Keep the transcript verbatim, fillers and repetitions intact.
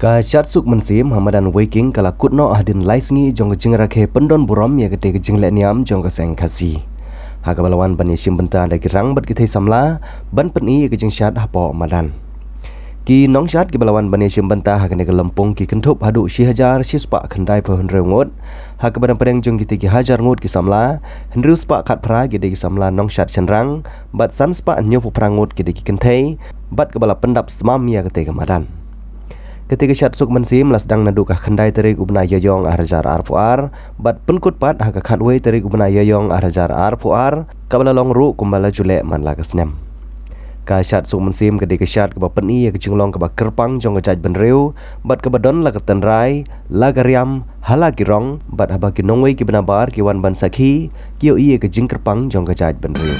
Ka Shad Suk Mynsiem ha madan Weiking ka la kut noh hadien lai sngi jong ka jingrakhe pyndon burom ïa katei ka jingleh niam jong ka seng Khasi, ha kaba la wan ban ïashim bynta da ki rang bad ki thei samla ban pyni ïa ka jingshad hapoh madan. Ki nongshad kiba la wan ban ïashim bynta ha kane ka lympung ki kynthup haduh shi hajar shi spah khyndai phew hynriew ngut, ha kaba na pdeng jong kitei ki hajar ngut ki samla, hynriew spah khatphra ki dei ki samla nongshad shynrang, bad san spah hynñiew phew phra ngut ki dei ki kynthei, bad kaba la pyndap smam ïa katei ka madan. Katei ka Shad Suk Mynsiem la sdang naduh ka khyndai tarik u bnai Ïaïong ar hajar arphew ar, bad pynkut pat ha ka khatwei tarik u bnai Ïaïong ar hajar arphew ar, kaba la long ruh kumba la ju leh man la ka snem. Ka Shad Suk Mynsiem ka dei ka shad kaba pyni ïa ka jinglong kaba kyrpang jong ka jaitbynriew, bad kaba don la ka tynrai, la ka riam, ha la ki rong, bad haba ki nongwei kiba nabar ki wan ban sakhi, ki ïohi ïa ka jingkyrpang jong ka jaitbynriew.